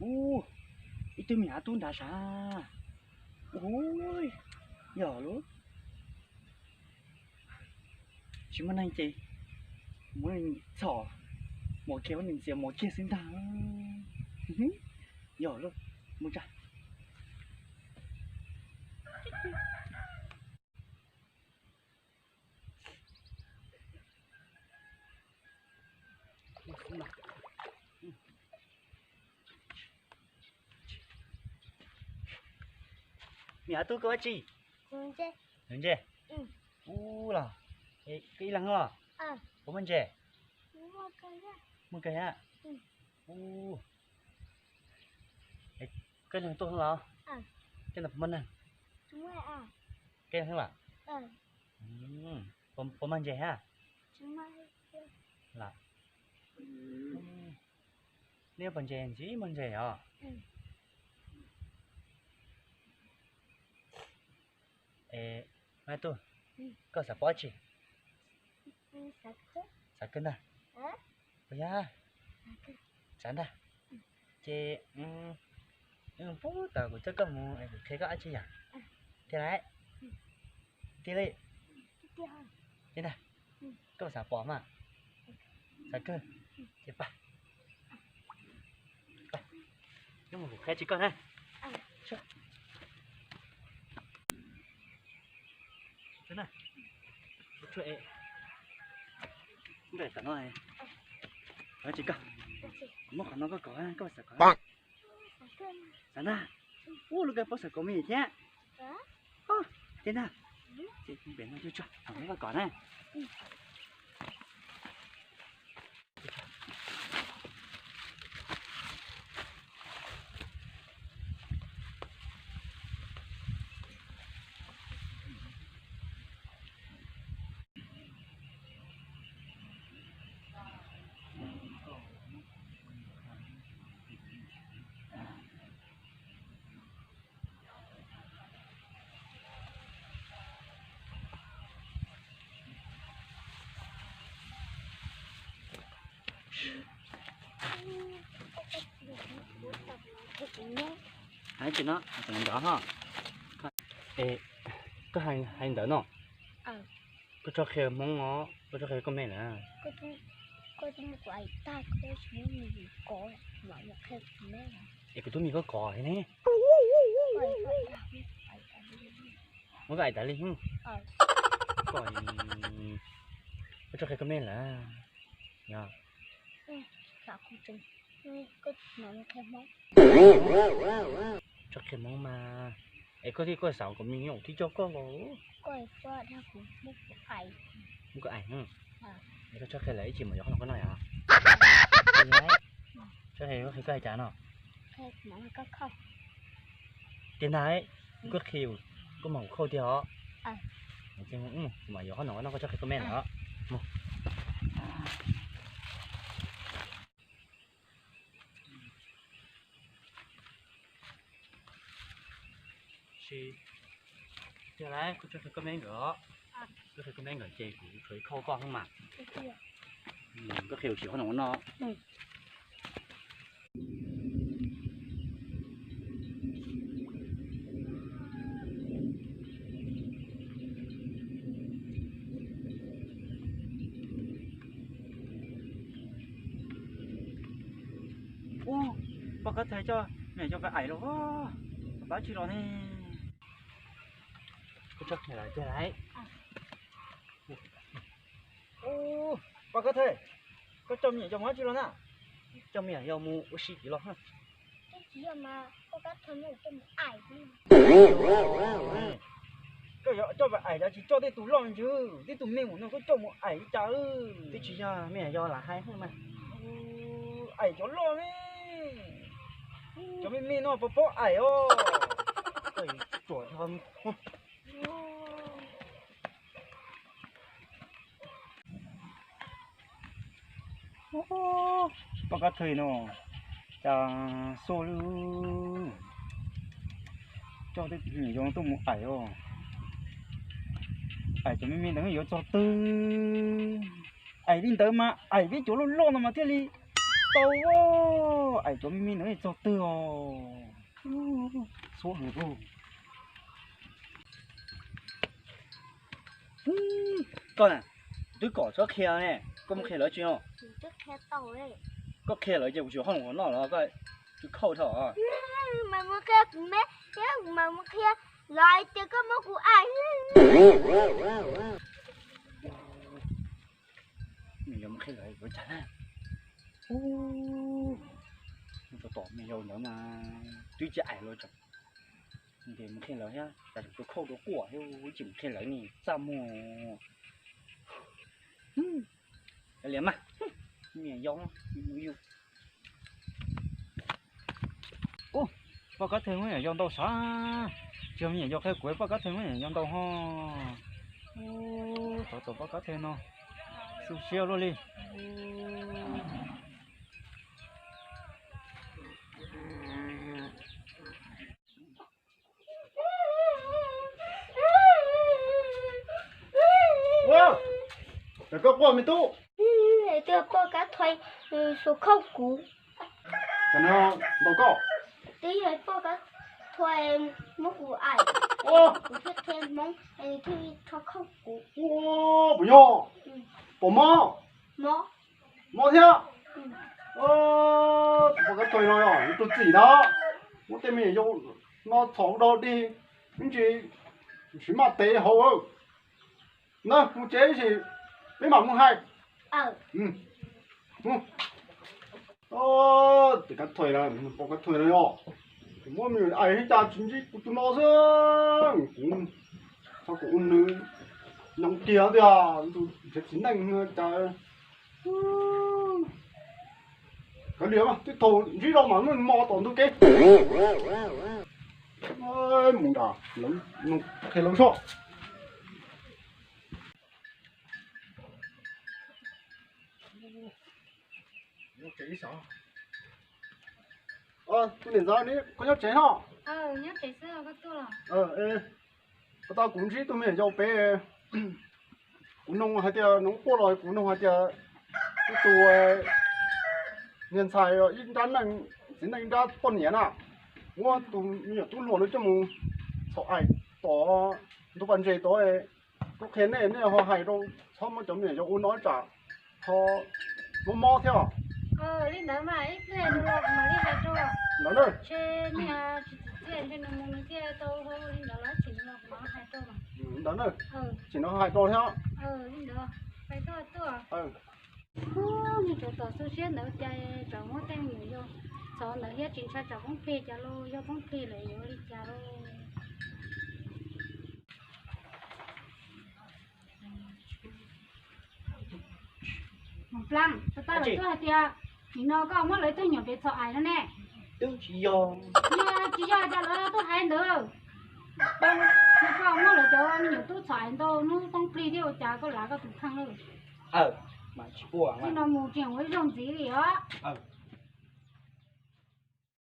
Ub, ib tug me nyuam tub nrad sav. Ub, yog lub, tsis muaj neeg ces muab txhom, mos kiag, muab nws ntxias mos kiag xwb ntag. Yog lub, mus tsa. Me nyuam tub, koj ua dab tsi? Nuv ntses. Ub los, koj ib leeg los? Puas muaj ntses? Muaj kawg thiab. Ub, koj ib leeg tuaj los? Koj ntawd puas muaj neeg? Koj ib leeg los? Puas muaj ntses thiab? Los, nej puas ntses, ntxim muaj ntses os. Es, me tub, koj xav pom dab tsi? Xav kawg ntag. Puas yog? Xav ntag. Ces, pub tau kuv coj koj mus es kuv qhia koj dab tsi yom? Tiag lawm. Tiag li. Tiag ntag. Koj xav pom mas. Xav kawg. Ces pab, nyob mus kuv qhia tsis koj na. Nqaij tom no, tsis koj, muab qhov no koj kov, koj xav kov. Xav ntag. Ub, lub koj puab xav kov me thiab. Tiag ntag. Ces pem no tsuag tsuag, muab koj kov na. Hais tsis no, nrov ho. Es, koj hais ntawd no, koj tso qhia Hmoob os, koj tso qhia koj me lawm. Es kuv tub me koj kov ne. Muab koj aim tas li. Koj, koj tso qhia koj me lawm. Yog, tso qhia Hmoob mas. Es koj thiaj koj xav kom me nyuam thiaj coj koj los. Muab koj aim. Es koj tso qhia lawm ib chim mam yuav qhov no koj noj yom. Tso qhia koj hais cas no. Tiag ntag, koj qhia, koj mam khauj tiag os. Mam yuav qhov no koj noj, koj tso qhia koj me lawm os. Tiag lawm, koj tso qhia koj me nkawd os. Koj qhia koj me nkawd ces kuv tshuav ib khauj koj mas. Koj qhia tsis qhov no no. Ub, poj kab thawj coj me nyuam yaus pais aim los, pab tsis los ne. Koj tso qhia lawm tiag lawm. Ub, poj kab thawj, koj coj me nyuam yaus mus dab tsi los na? Coj me nyuam yaus mus ua si tim los. Koj coj pais aim los tsis coj tej tus loj ntswg, tej tus me mus no koj coj mus aim li cas? Twb tsis yog, me nyuam yaus lam hais mas. Aim cov loj ne. Cov me me no puas paub aim os? Tsuam. Poj kab thawj no, cas xoj li, coj tej me nyuam yaus tuaj mus aim os. Aim cov me me ntawd yuav txog twg? Aim li ntawd mas aim peb cov loj loj no mas thiaj li Tau, ais cov me me no txog twg os? Xuab heev. Koj na, twb kom txhob qhia ne, koj mus qhia lawv tsis no? Koj qhia lawv ces kuv tsis hoj lus noj los koj tsis khauj dhau. Mas mus qhia kuv me, thiab kuv mas mus qhia lawv tias koj muab kuv ais. Nws yuav mus qhia lawv yuav cas na? Ub, tus tom me yau ntawd mas twb tsis ais los tseem, ces mus qhia lawv thiab, cas tseem tus khauj rau quaj thiab, tsis mus qhia lawv ne, txaj muag. Liam mas, me nyuam yau, yus. Ub, poj kab thawj muab nyuam yau ntaus sav, tsis yog me nyuam yau qhia kuv, poj kab thawj muab nyuam yau ntaus ho. Ub, tsov tom poj kab thawj no, xu siab luaj li. Ua, cas koj quaj me tub? Twb yog poj kab thawj xu khauj kuv. Cas nws ntaus koj? Twb yog poj kab thawj muab kuv ais, kuv thiaj qhia Hmoob, thiaj rho khauj kuv. Ua, puas yog? Pom mob? Mob thiab. Tus poj kab thawj no yog tus txim ntag, muab tej me nyuam yau no txhom ua dog dig, ib ntsis siv maj tev hauv. Na mus tsev ib sim peb mam mus hais. Tus kab thawj, poj kab thawj no yog muab me nyuam ais thiab cas tsis ntsib kuv tus no xwb. Kuv, kuv ua nws nyob kiag tiag, nrhiav txiv neej cas. Kav liam, twb thaum ntsib zog mas muaj mos tom ntug kev. Mus nram qhia lawv soj. Tus niam ntxawm, koj nyob tsev no? Koj tau kuv ntsib tus me nyuam yau pem, kuv noog hais tias nws quaj los kuv noog hais tias tus niag ntxhais ib nrab neej, txiv neej ib nrab poj niam na, muab tus me nyuam tub hluas no coj mus txhom ais tom ntug pas ntses tod. Kuv qhia nej, nej ho hais rau, txhob muab cov me nyuam yau ua no tsam ho mob mob thiab os. Li ntawd mas ib pliag nws los mam li hais rau. Ntawd na. Ntshe niag tsis txim txiaj ntshe nws mus nws thiaj tau hau li ntawd los txim no kuv mam hais rau. Ntawd na. Txim no hais rau thiab. Li ntawd, pais tuaj tuaj. Ub, niag tsov tom xu siab ntawd cas tsam muab tej me nyuam yau txhom ntawd thiab tsis ntshai tsam poob plig cas los yog poob plig lawm yuav li cas lauj. Mus Plam, tau tau lawv tuaj hais tias nim no koj muab lawv ib tug me nyuam pem txhom ais no ne. Twb tsis yog. Yog tsis yog cas lawv tuaj hais ntawd. Yog koj muab lawv cov me nyuam tub txhom ais ntau hnub poob plig thiab ua cas koj lav koj tus kheej lawm. Txij no mus tsis ua ib zaug ntxiv li os.